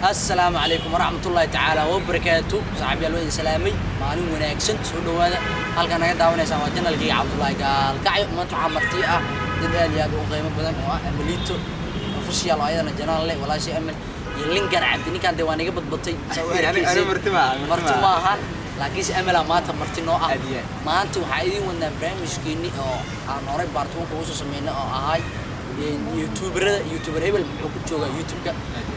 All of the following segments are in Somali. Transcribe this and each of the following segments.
Assalaamu calaykum waraxmatullaahi tacaala wabarakaatu. Saaxiibyaal, waa idin salaamay. Maalin wanaagsan, soo dhowaada. Halkaan naga daawanaysaan waa channelkayga Cabdullaahi Gaalkacyo. Maanta waxaa marti ah dad aad iyo aad u qiimo badan oo ah Amalito Official oo ayadana channel leh, walaashay Amal iyo Lingar Cabdi. Ninkaan dee waa naga badbatay saa u arkaysid. Aniga marti maaha, marti marti maaha. Maahan, laakiinse Amalaa maanta marti noo ah. Aad iyo aad. Maanta waxaa idiin wadnaa barnaamijkeennii oo aan horey part one ugu soo sameynay oo ahay youtuberada, youtuber hebel muxuu ku joogaa YouTube-ka.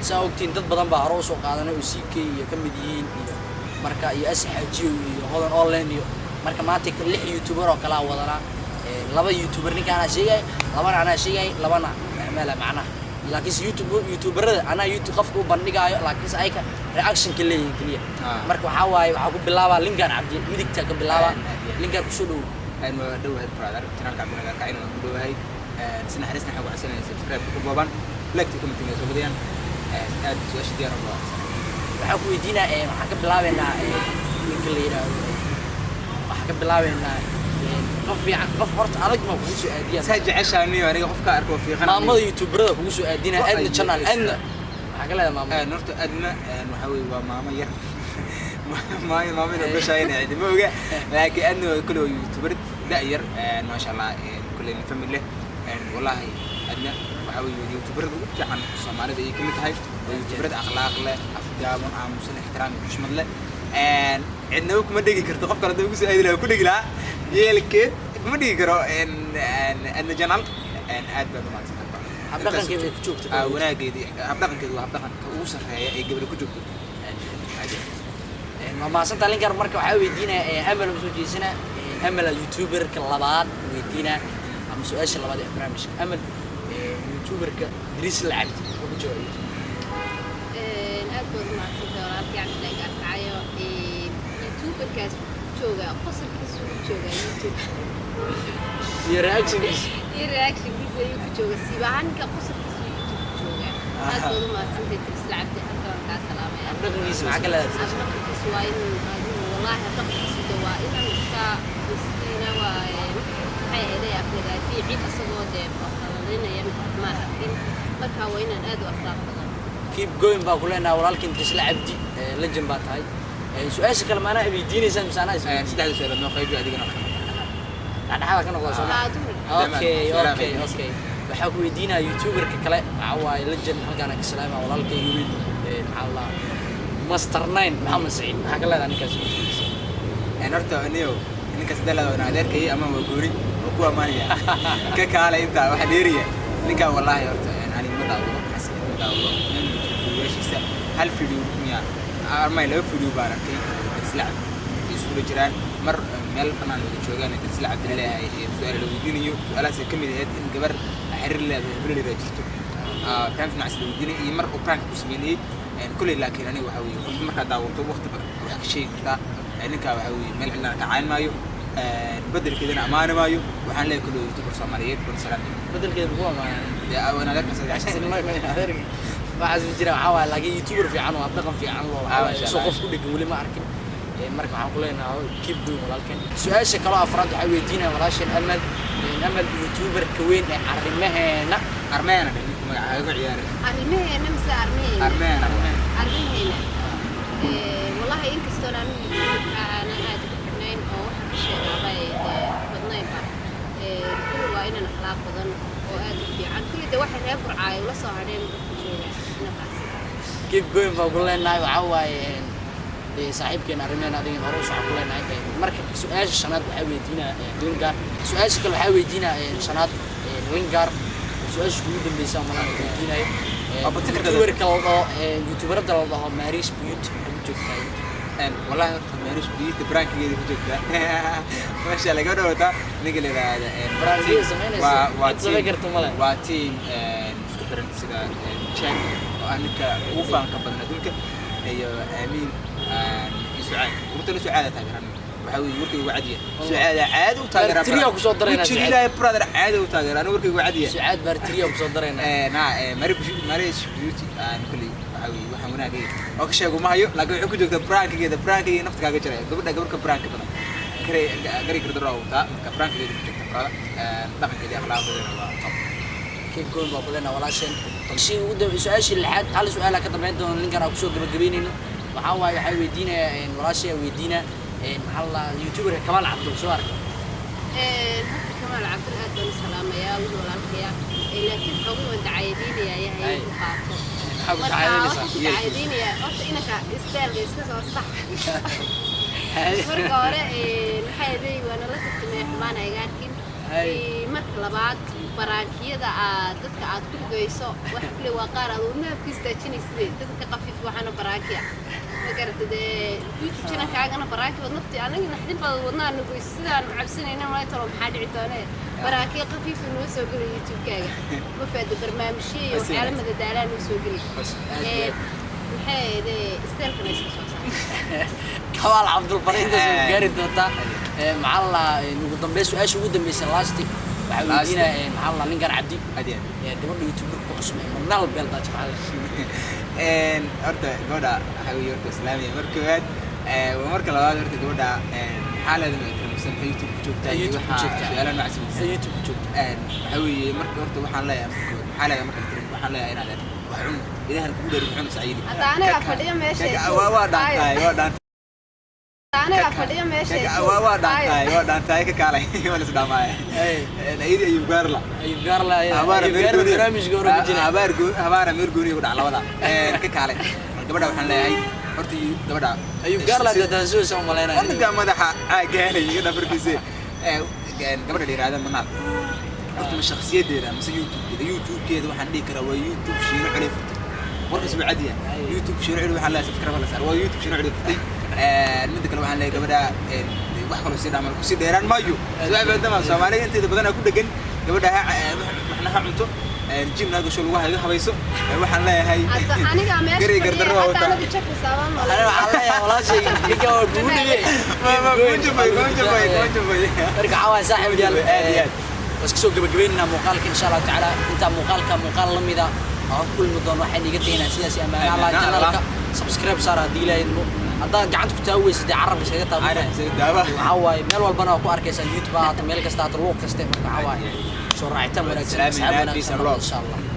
Saa ogtiin, dad badan baa hore usoo qaadanay oo CK iyo ka mid yihiin iyo marka iyo Asxaajiyo iyo Hodan Online iyo marka maanta lix youtuber oo kalaa wadanaa. Laba youtuber ninka anaa sheegay, labana anaa sheegay, labana mala macnaha, laakiinse YouTube youtuberada anaa YouTube qofka u bandhigaayo, laakiinse ayka reactionka leeyihiin keliya. Marka waxaa waaye, waxaa ku bilaabaa Linkan Cabdi, midigta ka bilaabaa. Aad iyo aad. Linkan, kusoo dhowo. Aan waa dhowahay, brother. Channelka Cabdullaahi Gaalkacyo waan ku dhowahay. Si naxariisna waxaan ku codsanaya subscribe ku booban, like, comment soo badiyaan. Aad su-aasha diyaar u ah. Waxaan ku weydiinaa, waxaan ka bilaabeynaa ninka la yidhaahdo, waxaan ka bilaabeynaa qof fiican, qof horta adag ma kugu soo aadiyaa. Saa jeceshaa niyo, aniga qofka arko fiiqan. Maamada youtuberada kugu soo aadinaa. Wa Aadna ay channel jeceshaa. Aadna maxaa ka leedahay maamada? Horta Adna waxaa weeye waa maamo yar, maamada gashaayna cidi ma oga, laakiin Adna waa kule waa youtuber da' yar, maasha Allah, kule family leh. Wallahi Adna waxaa weeye youtuberada ugu fiican Soomaalida ayay kamid tahay. Waa youtuberada akhlaaq leh, afgaaban, aamusan, ixtiraam iyo xushmad leh. Cidnaba kuma dhegi karto. Qof kale haddii ugu soo aadi lahaa ku dhegi lahaa, yeelkeed kuma dhigi karo. Adna channel aad baad umahadsantahay. Habdhaqankeeda ay ku joogto. Ah, wanaageeda, habdhaqankeedu waa habdhaqanka ugu sarreeya ee gabadha ku joogto. Waa mahadsantaa, Linkan. Marka waxaa weydiinaya Amal, ma soo jeesina, Amala youtuberka labaad weydiinaa ama su-aasha labaad ee barnaamijka. Amal, youtuberka Drisla Cabdi wuxuu ku joogaa YouTube? Aad baad umahadsantahay, walaalkay Cabdillahi Gaalkacyo. Youtuberkaas joogaa qosolkiisu ku joogaa YouTube. Iyo reactionkiisa. Iyo reactionkiisa ayuu ku joogaa. Siiba ahaan ninka qosolkiisu YouTube ku joogaa. Aad baad umahadsantahay, Drisla Cabdi, halka waan kaa salaamaya. Habdhaqankiisa maxaa ka leedahay? Habdhaqankiisu waa in adigu, wallaahi, habdhaqankiisu de waa inaan iska miskiina, waa maxay ahayd, aflagaadii cid isagoo dee qalalinaya maan arkin. Marka waa inaan aad u akhlaaq badan. Keep going baa ku leenahay, walaalkiin Drisla Cabdi, legend baa tahay. Su-aasha kale maanaa weydiinaysaa mise anaa isweydiin? Saddexda su-aalood noo qaybi, adigana wax ka noqon. Dhexdhexaada ka noqda, soo ma? Aa, dumar. Okay. Su'aalaha Okay. weydiinaysa. Okay, waxaa ku weydiinaya youtuberka kale, waxaa waaye legend, halkaana ka salaama walaalkayga weyn, maxaa la dhahaa, Master Nine Maxamed Saciid. Maxaa ka leedahay ninkaas youtuberkiisa? Horta niyow, ninkaas dalada waan adeerkay ama waa gooni oo ku amaanaya ka kaale intaa waxa dheeriya ninkaan. Wallaahi horta aniga ma daawado, xasan ma daawado nin YouTube-yaashiisa. Hal video miya ama laba video baan arkay Drisla Cabdi isula jiraan, mar meel banaan wada joogaan, Drisla Cabdi leeyahay su-aal la weydiinayo. Su-aalahaas ka mid ahayd in gabar xiriir leedahay hebel jirto, prank noocaas la weydiinay, iyo mar uu prank ku sameynayay kulley. Laakiin aniga waxaa weeye qofka markaad daawato waqti badan wax ka sheegi kartaa. Ninkaa waxaa weeye meel cidlana ka cayn maayo, bedelkeedana ammaani maayo. Waxaan leeyahay kulley youtuber Soomaaliyeed bal salaam. Bedelkeeda muxuu amaanay? Dee waan adeerkaas. Waxaas ma jiraan. Waxaa waaye laakiin youtuber fiican oo habdhaqan fiican loo waxaa Ah, waaye masha soo Allah. qof ku dhegan weli ma arkin. Marka waxaan ku leenahay keep going, walaalkeen. Su-aasha kaloo afraad waxaa weydiinaya walaasheen Amal. Amal, youtuberka weyn ee arrimaheena. Armeena dhe, ninka magacaaga ku ciyaari. Arrimaheena mise armeena? Armeena. Arrimaheena. Wallahi inkastoo anigu youtuberka aanan aad ugu xidhnayn oo waxa ka sheegaaba ay dee badnaynba, kulli waa inaan akhlaaq badan oo aad u fiican. Kulli de waxay reer Burcaay ula soo hadheen dadka jooga inaqaasi. Keep going baan ku leenahay. Waxaa waaye dee saaxiibkeena arrimeena, adigan hore u socon ku leenahay. Marka su-aasha shanaad waxaa weydiinaa Lingar. Su-aasha kale waxaa weydiinaa shanaad Lingar, su-aasha ugu dambeysa malaan weydiinayo. Waa badsan kartaa. Youtuberka la dhaho, youtuberada la dhaho Maris Beauty, maxay ku joogtaa? Wallahi horta Maris Beauty prankigeeda ku joogtaa, masha Allah. Gabadha wataa ninka la yidhaahda Prankiga samaynaysa, waa cid samayn karta ma leh. Waa team isku xiran sida Jack oo ah ninka ugu faanka badan adduunka, iyo Amiin iyo Sucaad. Horta Sucaada taageeraan, waxaa weeye warkaygu waa cadiya. Sucaada caadi u taageeraa. Bartiriya kusoo daraynaa. Wejiga Sucaad. Ilaahay, brother, caadi u taageeraa. Aniga warkaygu waa cadiya. Sucaad Bartiriya kusoo daraynaa. Na Marish Beauty aan kulli waxaa weeye waxaan wanaagay oo ka sheego ma hayo, laakiin waxay ku joogtaa prankigeeda. Prankigeeda nafta kaaga jaraya. Gabadha gabarka prank badan kare gari gardaro wataa. Marka prankigeeda ku joogta, brother, dhaqankeeda iyo akhlaaqdeeda waa top. Keep going baa kulena walaasheen. Shii ugu dambe, su-aashii lixaad, hal su-aala ka dambeyn doona ninkan aan kusoo gabagabeynayno. Waxaa waaye, waxaa weydiinaya walaashay, weydiina maxaa la dhahaa youtuber Kamaal Cabdul soo arkay. Horta Kamaal Cabdul aad baan u salaamayaa, wiil walaalkaya. Laakiin xoogay waan dacaayadeynayaa, yahay Ay. ku qaato. Maxaa ku Marka dacaayadinaysaa? waxaan ku dacaayadeynayaa horta inanka style-ka iska soo sax. Marka hore maxay ahayd, waa nala tartamay, xumaan ayga arkin. Ay. Marka labaad, baraankiyada aad dadka aad ku dhigayso wax kule waa qaar aad wadnaha ku istaajinaysidee dadka qafiif, waxaana baraankiya ma garata dee. YouTube channelkaagana baraanki baad nafti anaga naxdin baad wadnaha nugoyso sidaan u cabsanayna maay talo maxaa dhici doonee. Baraakiya qafiifa noo soo geli YouTube-kaaga, ma faado, barnaamijyo iyo waxyaala madadaalaa noo soo geli. Maxay ahayd, style-kana iska soo saar. Kamaal Cabdul fariintaas way gaari doontaa. Maxaa la dhahaa, ugu dambeyn, su-aasha ugu dambeysa, last, waxaa Last. weydiinaya maxaa la dhahaa ninkan Cabdi Aad iyo aad. Gabadha youtuber ku cusub ee Manal Beel Daaj, maxaa la Horta gabadha waxaa weeye horta islaamiya marka koowaad. Waa marka labaad, horta gabadha maxaa leedahay tirsan YouTube ku joogtaa iyo YouTube ku waxaa joogtaa. Su'aalaha noocaas Ee, YouTube ku joogta. Waxaa weeye marka horta waxaan leeyahay, marka koowaad maxaa leedahay marka tiri, waxaan leeyahay inaad wax cun, ilaahna kugu dheeri muxuu saciidi. Hadda anagaa fadhiyo meesha. Waa dhaantahay, waa dhaantahay. Anagaa fadhiyo meesha. Waa dhaantahay, waa dhaantahay, ka kaalay, waa la isdhaamaaya. Ay. Ayidi ayuu gaarla. Ayub Gaarla. Habaara Ayub meel Gaarla gooni. Barnaamijka hore ku jira. Habaar gooni, habaara meel gooni ugu dhac labada. Ka kaalay gabadha, waxaan leeyahay horta gabadha Ayub Gaarla dadaasoo soo malaynaya. Ninka madaxa caagaalay iga dhafarkiisa. Gabadha la yiraahdo Manaal, horta ma shakhsiyadeeda mise YouTube-keeda? YouTube-keeda waxaan dhihi karaa waa YouTube Shiino Culey furtay, warkaas waa cadiya. YouTube Shiino Culey waxaan leeyahay subscribe la saar, waa YouTube Shiino Culey furtay. Midda kale waxaan leeyahay gabadha wax kaloo sii dhaamal kusii dheeraan maayo. Subax badan Soomaalida inteeda badan ku dhegan gabadha ha waxna ha cunto, gym na gasho, lagu hayo habayso. Waxaan leeyahay Hadda anigaa meesha gari fadhiya, gardarro waa hadda wataa. anagu jafaysaa Aniga malay. Waxaan leeyahay walaashay, ninka waa kugu dhigay. Ma jabay, ma jabay, ma jabay. Marka waxaa waaye, saaxiib yaal, Aad iyo aad. waa iska soo gabagabaynaynaa muuqaalka insha Allahu tacaala. Intaa muuqaalka muuqaal la mida aan ku kulmi doono, waxaan iga tegaynaa sidaas iyo amaana Allah. Amaana Allah. Channelka subscribe saar haddii Ilaahay idmo. Haddaad gacanta ku taaweysa dee carabka iskaga taabo. Carabka iskaga taaba. Waxaa waaye meel walbana waa ku arkaysaa, YouTube ha ahaato, meel kasta ahaato, luuq kaste. Marka waxaa waaye soo raacitaan wanaagsan, asxaab Salaam, peace wanaagsan and love. insha Allah.